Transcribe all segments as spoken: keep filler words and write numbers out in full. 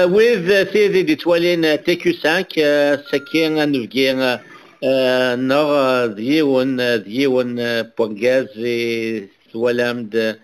Wid, eh, tid i d-ittwalin, eh, T Q cinq, eh, ass-agi anebgi, eh, eh, neɣ, eh, d yiwen, eh, d yiwen, eh, n wergaz i twalam-d, eh,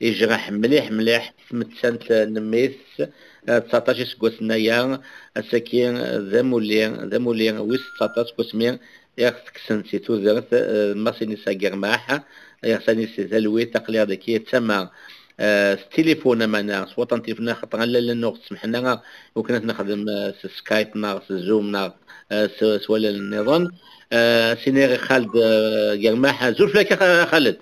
ijreḥ mliḥ, mliḥ s tmettant, eh, n mmi-s, eh, tseɛṭac iseggasen aya. Ass-agi, eh, d amulli, d amulli wis tseɛṭac seg wasmi i ɣ-tekksen si tudert, eh, Masinisa Germaḥ, iɣsan-is di talwit, aql-aɣ dagi d tama, eh, s tilifun, amana, s waṭan n tilifun, axaṭer ala llan ur ɣ-tsemḥen ara, iwakken ad t-nexdem, eh, s Skype neɣ s Zoom neɣ, eh, s, s wallalen nniḍen. Eh, sini i Xaled, eh, Germaḥ, azul fell-ak a Xa-, a Xaled.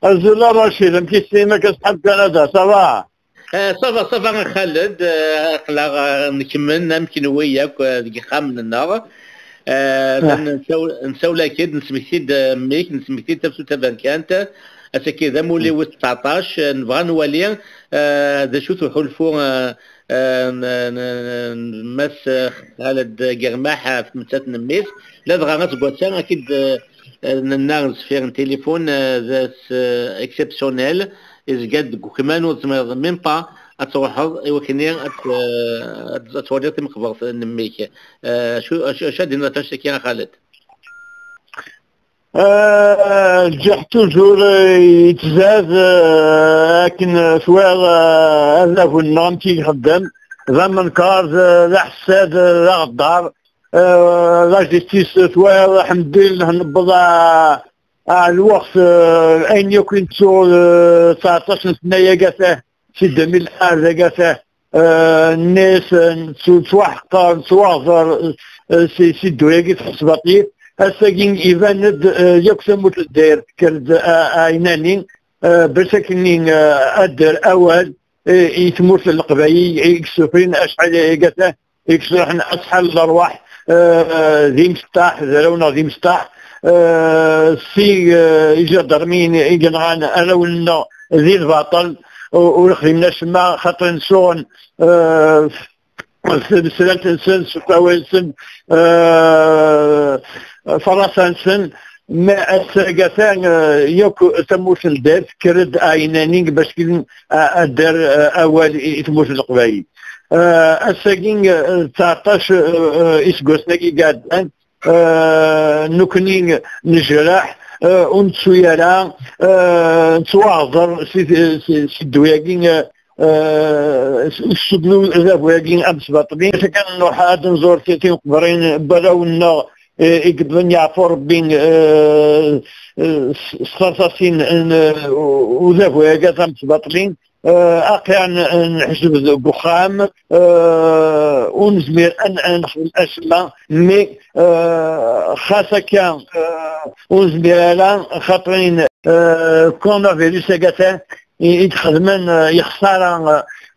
Azul a Racid, amek i s-tiniḍ akka ṣṣeḥ n Kanada, ça va? Eh, ça va, ça va a Xaled, eh, aql-aɣ, eh, nkemmel am kenwi yakk, eh, deg yixxamen-nneɣ. Eh, da nsaw-, nsawel-ak-d, nesmekti-d, eh, mmi-k, nesmekti-d tafsut taberkant. Ass-agi d amulli wis tseɛṭac, eh, nebɣa ad nwali, eh, d acu-t uḥulfu, eh, eh, n, n, n, n Mass, eh, Xaled Germaḥ, eh, ɣef tmettant n mmi-s. Ladɣa aseggas-a, ad k-id, eh, eh, nenna zfir n tilifun, eh, d ass, eh, exceptionnel, izga-d deg ukman, ur tezmireḍ même pas ad truḥeḍ i wakken ad, eh, ad, ad twaliḍ timeqbert n mmi-k. Eh, acu, acu, acu ad d-tiniḍ ɣef wannect-agi a Xaled? Eh, lǧiḥ toujours, eh, yettzad, eh, akken twiḍ, eh, adabu-nneɣ amek i ixeddem, d amenkar, d, d aḥessad, d aɣeddar, eh, la justice twiḍ, ḥemdillah, newweḍ a, a lweqt, eh, ayen yakk i nettu, eh, tseɛṭac n sna-agi atah, si deux mille un agi atah, eh, nnes, eh, nettw-, nettwaḥqer, nettwaɣzer, eh, si, si ddunit-agi tḥesbaṭ-it. Ass-agi iban-d, eh, yakk tamurt n Lezzayer tekker-d, eh, ɛinani, eh, bac akken, eh, ad d-terr awal, eh, i tmurt n Leqbayel i yessufrin acḥal agi atah i yesruḥen acḥal n lerwaḥ, eh, d imecṭaḥ, d arraw-nneɣ d imecṭaḥ, eh, si, eh, ijadarmiyen i yenɣan arraw-nneɣ di lbaṭel, u-, ur xdimen acemma, xaṭer nsuɣen, eh, s tmesrant-nsen, s wawal-nsen, eh, ferrasa-nsen, ma ass-agi atan, eh, yakk tamurt n Lezzayer tekker-d ɛinani bac kan a, ad d-terr, eh, awal i, i tmurt n Leqbayel. Eh, ass-agi, eh, tseɛṭac, eh, eh, iseggasen-agi i iɛeddan, eh, nekkni nejreḥ, eh, ur nettu ara, eh, nettwaɣzer si, si, si ddunit-agi, eh, eh, s, s adabu-agi amesbaṭli. Ass-agi nruḥ ad nẓur ti-, timeqbrin n warraw-nneɣ, eh, i yebḍan yeɛfu Rebbi, eh, eh, s, s txerṣaṣin n, eh, u-, udabu-agi amesbaṭli. Eh, aql-aɣ n-, neḥjeb deg uxxam, eh, ur nezmir ad n-, ad nexdem acemma, mais, eh, xas akka, eh, ur nezmir ara, xaṭer, eh, coronavirus-agi atan i, i ixedmen, eh, lexsara,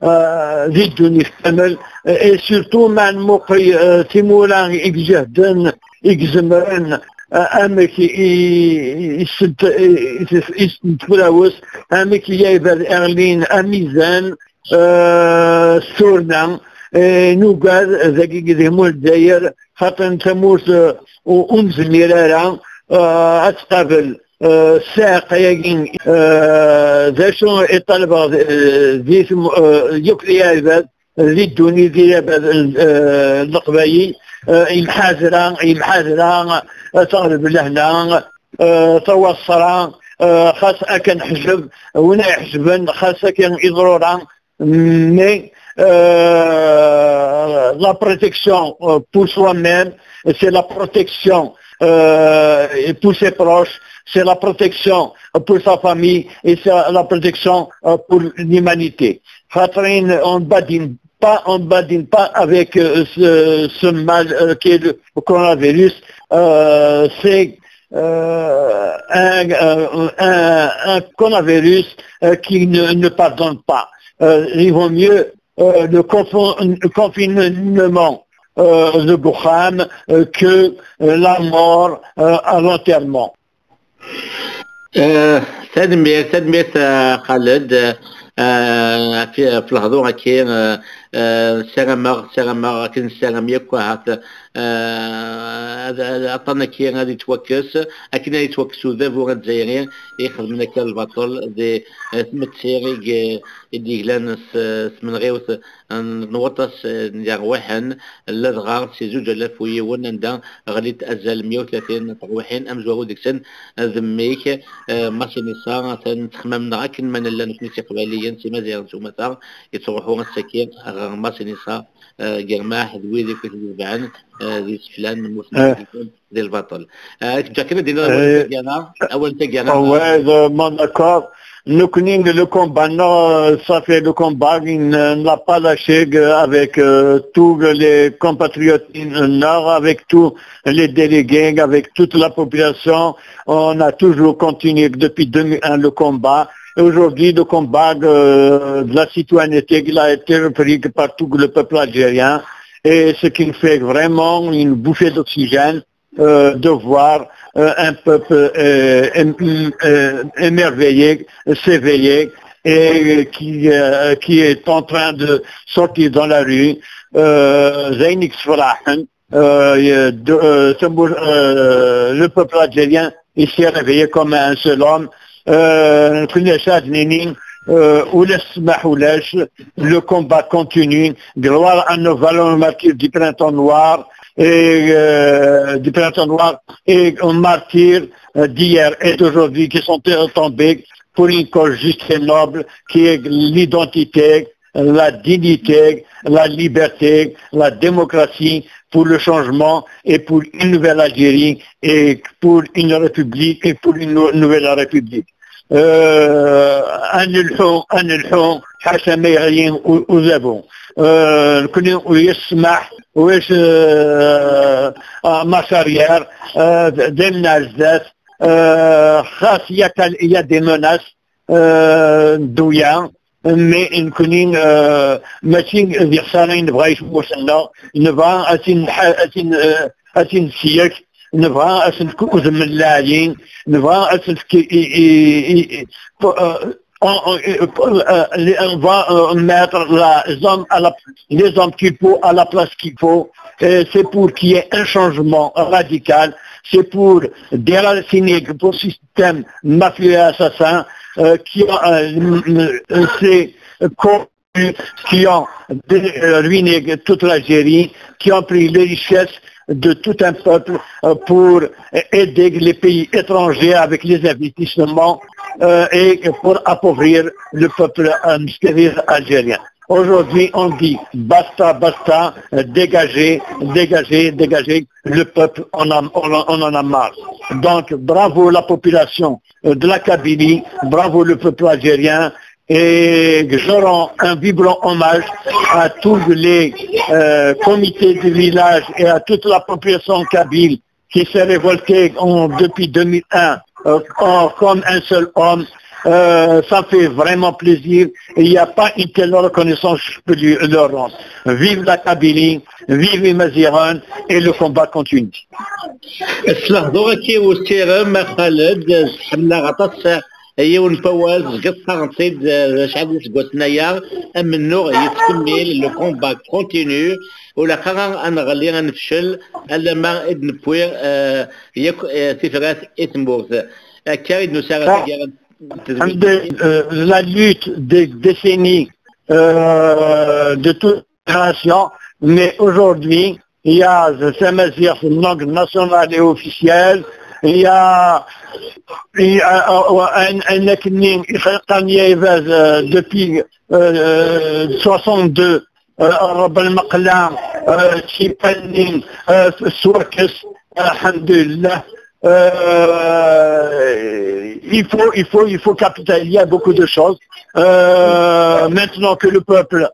eh, di ddunit kamel, eh, et surtout ma nmuqel, eh, timura i ijehden, i izemren, eh, amek i, i, i sent-, i, i, i sent-, frawes, amek i yebɛed Berlin amizan, eh, s turna, eh, nugad dagi di tmurt Lezzayer, xaṭer n tamurt, eh, u-, ur nezmir ara, eh, ad tqabel, eh, ssiɛqa-agi, eh, d acu i ṭalbeɣ, eh, di tm-, eh, yakk di ɛibad, di ddunit, di ɛibad, eh, n Leqbayel, eh, imḥazra, imḥazra, eh, taɣleb lehna, eh, tawaṣṣra, eh, xas akken ḥjeb, win ay ḥejben, xas akken iḍrura, mais, euh, la protection, euh, pour soi-même, c'est la protection, euh, et pour ses proches, c'est la protection pour sa famille et c'est la protection, euh, pour l'humanité. Xaṭer, on ne badine pas, on ne badine pas avec, euh, ce, ce mal, euh, qui est le coronavirus. Euh, c'est, euh, un, euh, un, un coronavirus, euh, qui ne, ne pardonne pas. Euh, il vaut mieux, euh, le confin-, le confinement, euh, de Goukham, euh, que, euh, la mort, euh, à l'enterrement. Eh, tanemmirt, tanemmirt, eh, Xaled, eh, ɣef, ɣef lehdur-agi, eh, eh, ssarameɣ, ssarameɣ akken nessaram yakk, ahat, eh, ad, ad, aṭṭan-agi ad yettwakkes, akken ad yettwakkes udabu azzayri i ixedmen akka lbaṭel di, eh, tmetti i, i d-yeglan s, s tmenɣiwt n, n waṭas, eh, n yerwiḥen, ladɣa si zuǧ alaf u yiwen, anda ɣlint azal meyya u tlatin n terwiḥin, amezwaru deg-sen d mmi-k, eh, Masinisa, atan ttxemmamen akken ma nella nekni s Iqbayliyen, s Imaziɣen s umata, yettruḥu ass-agi ɣer Masinisa, eh, Germaḥ d wid akk i t-itebɛen, eh, d iseflan n tmurt n Iqbayliyen di lbaṭel. Eh, teǧǧa kan ad d-iniḍ awal n taggara, awal n taggara. Ouais, euh, mon accord. Nous, le combat, non, ça fait le combat, il ne- n'a pas lâché, euh, avec, euh, tous les compatriotes du Nord, avec tous les délégués, avec toute la population. On a toujours continué depuis deux mille un le combat. Et aujourd'hui, le combat, euh, de la citoyenneté, il a été repris par tout le peuple algérien. Et ce qui me fait vraiment une bouffée d'oxygène, euh, de voir, euh, un peuple, euh, ém- euh, émerveillé, s'éveiller, et qui, euh, qui est en train de sortir dans la rue. Euh, Zainix Flahen, euh, de, euh, ce bour- euh, le peuple algérien, il s'est réveillé comme un seul homme. Euh, كنا شاد نينين، euh, ولا السماح ولاش، le combat continue. Gloire à nos valeurs martyrs du printemps noir et, euh, du printemps noir et aux martyrs, euh, d'hier et d'aujourd'hui qui sont tombés pour une cause juste et noble qui est l'identité, la dignité, la liberté, la démocratie, pour le changement et pour une nouvelle Algérie et pour une république et pour une nou- nouvelle république. Euh, ad nelḥu, ad nelḥu, ḥaca ma yeɣli u- udabu. Euh, nekni ur yesmaḥ, ulac, euh, ah, marche arrière, euh, d- d- zdat, euh, xas il y a des menaces, euh, ddewla, mais nekni, euh, mačči d ixsara i nebɣa i tmurt-nneɣ, nebɣa ad tin-, ad tin-, euh, ad tin-nseyyek, nebɣa ad sen-nefk udem n lɛali, nebɣa ad sen-nefk i, i, i, i, pour, euh, on, on, euh, pour, euh, les- on va, euh, mettre la, les hommes à la, les hommes qu'il faut à la place qu'il faut. Et c'est pour qu'il y ait un changement radical. C'est pour déraciner le système mafieux et assassin, euh, qui a, euh, m- m- euh, ces corrompus qui ont dé- euh, ruiné toute l'Algérie, qui ont pris les richesses de tout un peuple, euh, pour aider les pays étrangers avec les investissements, euh, et pour appauvrir le peuple, euh, mystérieux algérien. Aujourd'hui, on dit basta, basta, euh, dégagez, dégagez, dégagez. Le peuple, on, a- on, en- on en a marre. Donc, bravo la population, euh, de la Kabylie, bravo le peuple algérien. Et je rends un vibrant hommage à tous les, euh, comités de village et à toute la population kabyle qui s'est révoltée en- depuis deux mille un, euh, en- comme un seul homme. Euh, ça fait vraiment plaisir. Il n'y a pas une telle reconnaissance que je peux lui, leur rendre. Vive la Kabylie, vive les Maziran et le combat continue. S lehdur-agi usirem, a Xaled, ḥemmleɣ aṭas yiwen n wawal, tezgiḍ teqqareḍ-t-id, eh, acḥal n yiseggasen aya, amennuɣ yettkemmil, le combat continue, ur ilaq ara ad neɣli, ad nefcel, alamma i d-newwi, eh, yakk, eh, tifrat i tmurt. Akka i d-nusa ɣer taggara n tedwilt. La lutte des décennies, euh, de toute génération, mais aujourd'hui, il y a Tamaziɣt, une langue nationale et officielle, il y a, il y a, euh, un, un ethnie, euh, depuis, euh, soixante-deux, euh, Rab al-Maqla, euh, Tchipani, euh, Swarkes, alhamdulillah. Euh, il faut, il faut, il faut capitaliser à beaucoup de choses. Euh, maintenant que le peuple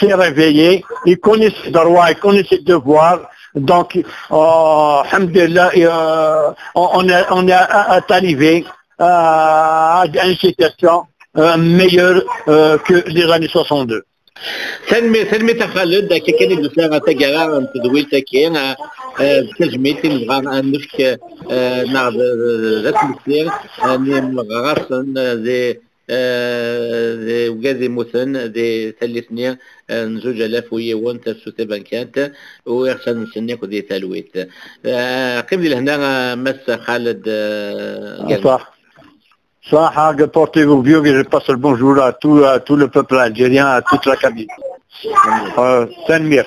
s'est réveillé, il connaît ses droits, il connaît ses devoirs. Donc, euh, alhamdulillah, et, euh, on, on est, on est à, à arriver à, à une situation, euh, meilleure, euh, que les années soixante-deux. Tanemmirt, tanemmirt a Xaled, akka kan i d-nusa ɣer taggara n tedwilt-agi, eh, eh, d tajmilt i nebɣa ad nefk, eh, neɣ d, d, d asmekti, eh, n yimeɣrasen, eh, di, eh, d ugad yemmuten di tallit-nni, eh, n zuǧ alaf u yiwen, Tafsut Tabankant, u iɣsan-nsen akk di talwit. Eh, qqim di lehna, eh, Mass Xaled, eh, Germain. Bonsoir. Bonsoir, Deportivo View, je passe le bonjour à tout, à tout le peuple algérien, à toute la Kabylie. Euh, tanemmirt.